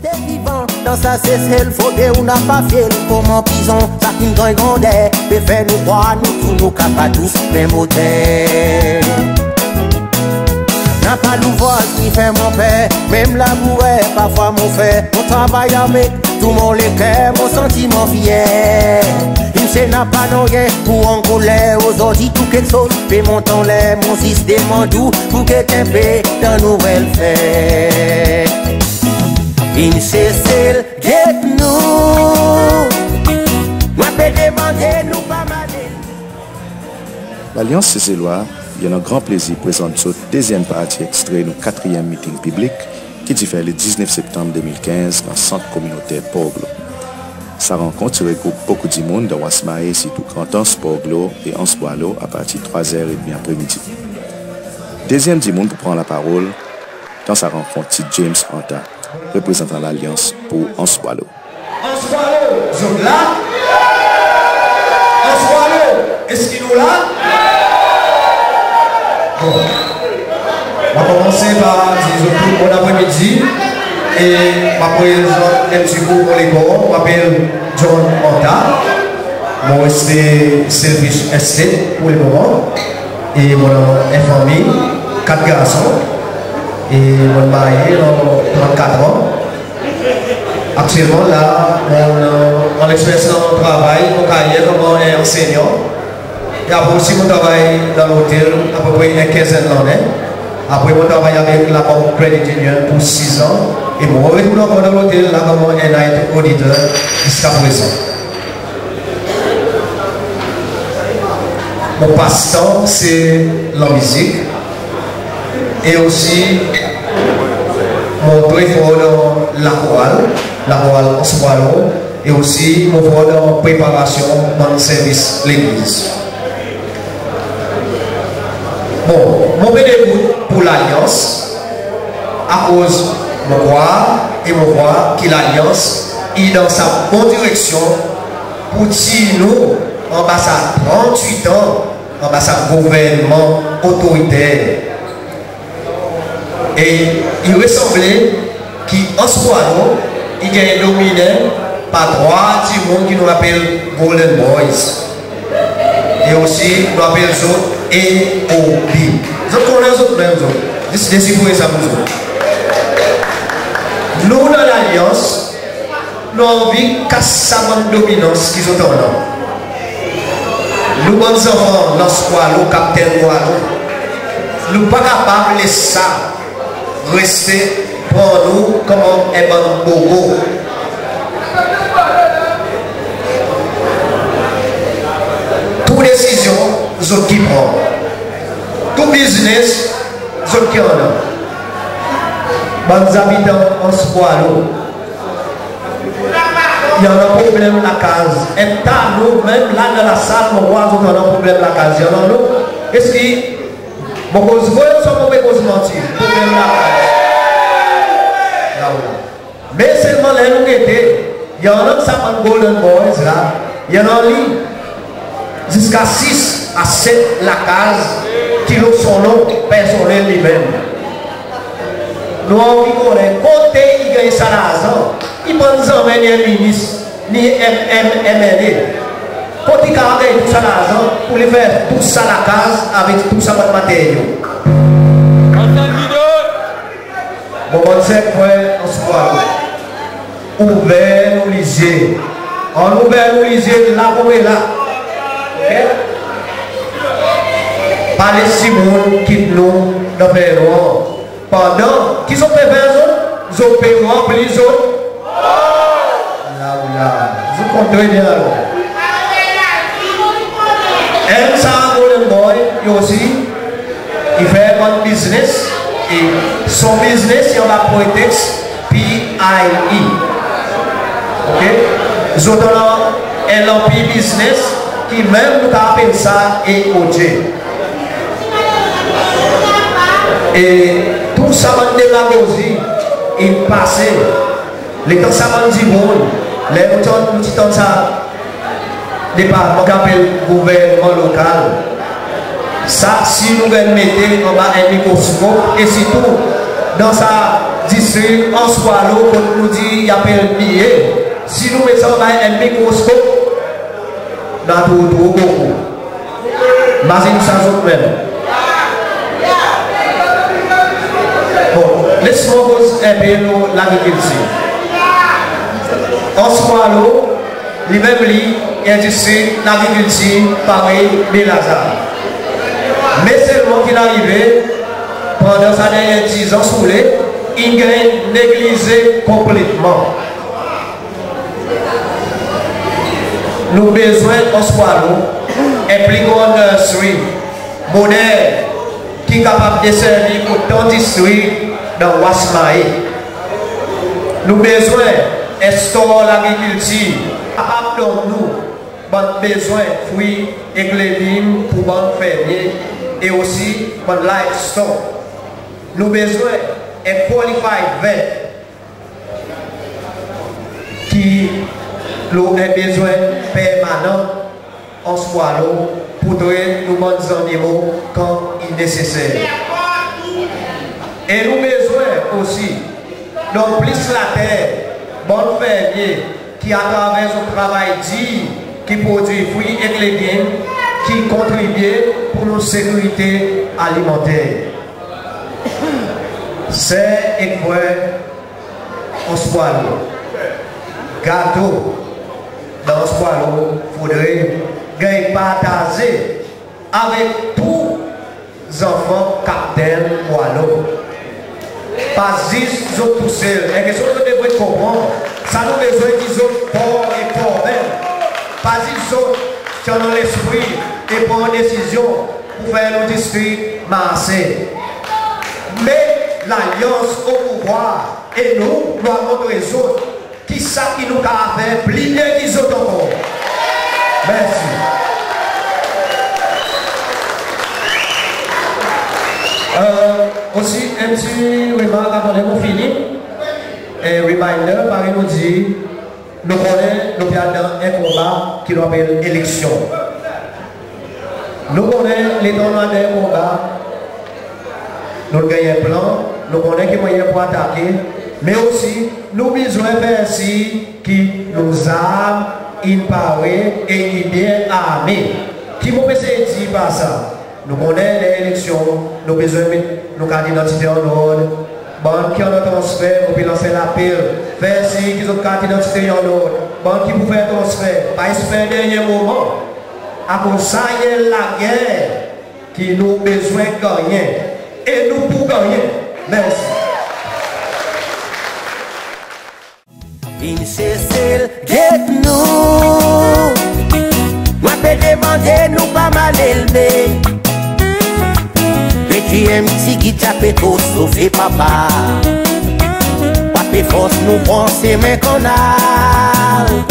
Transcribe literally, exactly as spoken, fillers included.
Te vivan dan sa Sesel, fodre ou napa fye l konman prizon. Sa ki'n ganny grander pe fer nou krwar nou tou nou kapab tous menm oter. Napa louvraz ki fer mon per, menm labourer parfwa mon fer. Mon travay avek tou mon leker, mon santi mon fyer. Msye napa nanryen pour ankoler, ozordi tou keksoz pe mont anler. Mon zis demann ou pour get en pe dan nou welfare. Vin Sesel get nou. Mon pe demande nou pa male. Lalyans Seselwa i annan gran plezir prezant zot dezyenm parti ekstre nou katriyenm miting piblik ki ti fer le diznef Septanm de mil kenz dan Sant Kominoter Port Glaud. Sa rankont ti regroup bokou dimoun dan West Mahé, sirtou Grand Anse, Port Glaud e Anse Boileau, apartir trwa zer edmi apre midi. Dezyenm dimoun pour pran laparol dan sa rankont ti James Anta, reprezantan Lalyans pour Anse Boileau. Anse Boileau, zot la? Anse Boileau, eski nou la? Bon. Mon a konmanse par dir zot tou bon apre midi e mon a prezant en pti kou mon lekor. Mon apel John Anta. Mon reste Silvius Estate pour le moman. E mon annan en fanmir, kat garson. E mon marye, mon annan trannkat an. Aktyelman la, mon, mon leksperyans dan travay, mon karyer konman en ansenyan. E apre osi mon travay dan lotel apepre en kenzenn lannen. Apre mon travay avek labank Credit Union pour sizan. E mon retourn ankor dan lotel la konman en night auditor ziska prezan. Mon pastan se lanmizik. E osi mon tre for dan lakoral, lakoral Anse Boileau, e osi mon for dan preparasyon bann servis legliz. Bon, mon pe debout pour Lalyans, akoz mon krwar e mon vwar ki Lalyans i dan sa bon direksyon pour tir nou anba sa trannwit an anba sa gouvernman otoriter. E i resanble ki Anse Boileau i ganny dominen par trwa dimoun ki nou apel Golden Boys. E osi nou apel zot A O B. Zot konnen zot menm zot. Zis desifre sa pour zot. Nou dan Lalyans, nou anvi kas sa bann dominans ki zot annan. Nou bann zanfan Lans Boileau, Kaptenn Boileau, nou pa kapab les sa reste pran nou konman en bann bobo. Tou desizyon zot ki pran. Tou biznes zot ki annan. Bann zabitan Anse Boileau, i annan problenm lakaz. En ta nou menm la dan lasal, mon war zot annan problenm lakaz. I annan nou. Eski mon koz vre ouswa mon pe koz manti? Problenm lakaz. La, la. Me selman ler nou gete, i annan sa bann Golden Boys la, i annan li ziska sis a set lakaz ki lo son non personnel li menm. Nou anvi konnen kote i ganny sa larzan. I pa'n zanmen ni en minis, ni M M, M N A. Kot i kapab ganny tou sa larzan pour li fer tou sa lakaz avek tou sa bann materyo? Mon bann ser, frer, Anse Boileau, ouver nou lizye. Annou ouver nou lizye la konmela. Oke? Pa les dimoun kit nou dan fernwar. Pandan ki zot pe fer zot, zot pe ranpli zot. La, la. Zot konn tre byen alor. Enn sa Golden Boy, li osi i fer bann biznes, e son biznes i anba preteks P I E. Oke? Zot annan en lanpir biznes ki menm nou kapab apel sa A O J. E tou sa bann demagozi in pase. Letan sa bann dimoun, ler nou tann, nou ti tann sa departman ki apel gouvernman lokal. Sa si nou ganny mete anba en mikroskop e sirtou dan sa Distrik Anse Boileau, kot nou dir i apel Biyé, si nou met sa anba en mikroskop, nou a trouv tro bokou. Mazin sa zot menm. Bon, les mwan koz en pe lo lagrikiltir. Anse Boileau, li menm li en distrik lagrikiltir parey Baie Lazare. Me selman ki'n arive, pandan sa dernyen dizan si ou le, in ganny neglize konpletman. Nou bezwen Anse Boileau en pli gran nursery modern ki kapab deservi otan distrik dan West Mahé. Nou bezwen en store lagrikiltir kapab donn nou bann bezwen fri ek legim pour bann fermye e osi bann livestock. Nou bezwen en qualified vet ki lo en bezwen permanan Anse Boileau pour tret nou bann zannimo kan i neseser. E nou bezwen osi donn plis later bann fermye ki atraver zot travay dir, ki prodwi fri ek legim, ki kontribye pour nou sekirite alimanter. Ser ek frer Anse Boileau, gato dan Anse Boileau fodre ganny partaze avek tou zanfan Kaptenn Boileau. Pa zis zot tousel. En kestyon zot devret konpran, sa nou bezwen dir zot for e for menm. Pa zis zot ki annan lespri e pran desizyon pour fer nou distrik marse. Me lalyans o pouvwar e nou, nou a montre zot ki sa ki nou kapab fer pli byen ki zot ankor. Mersi. E, osi, en pti remark avan ler mon fini. En reminder, parey nou dir, nou konnen nou pe al dan en konba ki nou apel eleksyon. Nou konnen letan nou annan en konba, nou ganny en plan, nou konnen ki mannyer pour atake, me osi nou bezwen fer sir ki nou zarm in pare e in byen arme. Ki mon pe sey dir par sa? Nou konnen ler eleksyon, nou bezwen met nou kart idantite annord. Bann ki annan transfer, mon pe lans en lapel, fer sir ki zot kart idantite i annord. Bann ki pour fer transfer, pa esper dernyen moman. Akoz sa i en lager ki nou bezwen gannyen e nou pour gannyen. Mersi. Vin Sesel get nou. Mwan pe demande nou pa mal elve. Pe dir en pti gitya pe tro sofe papa. Pa pe fors nou pran semen kannal.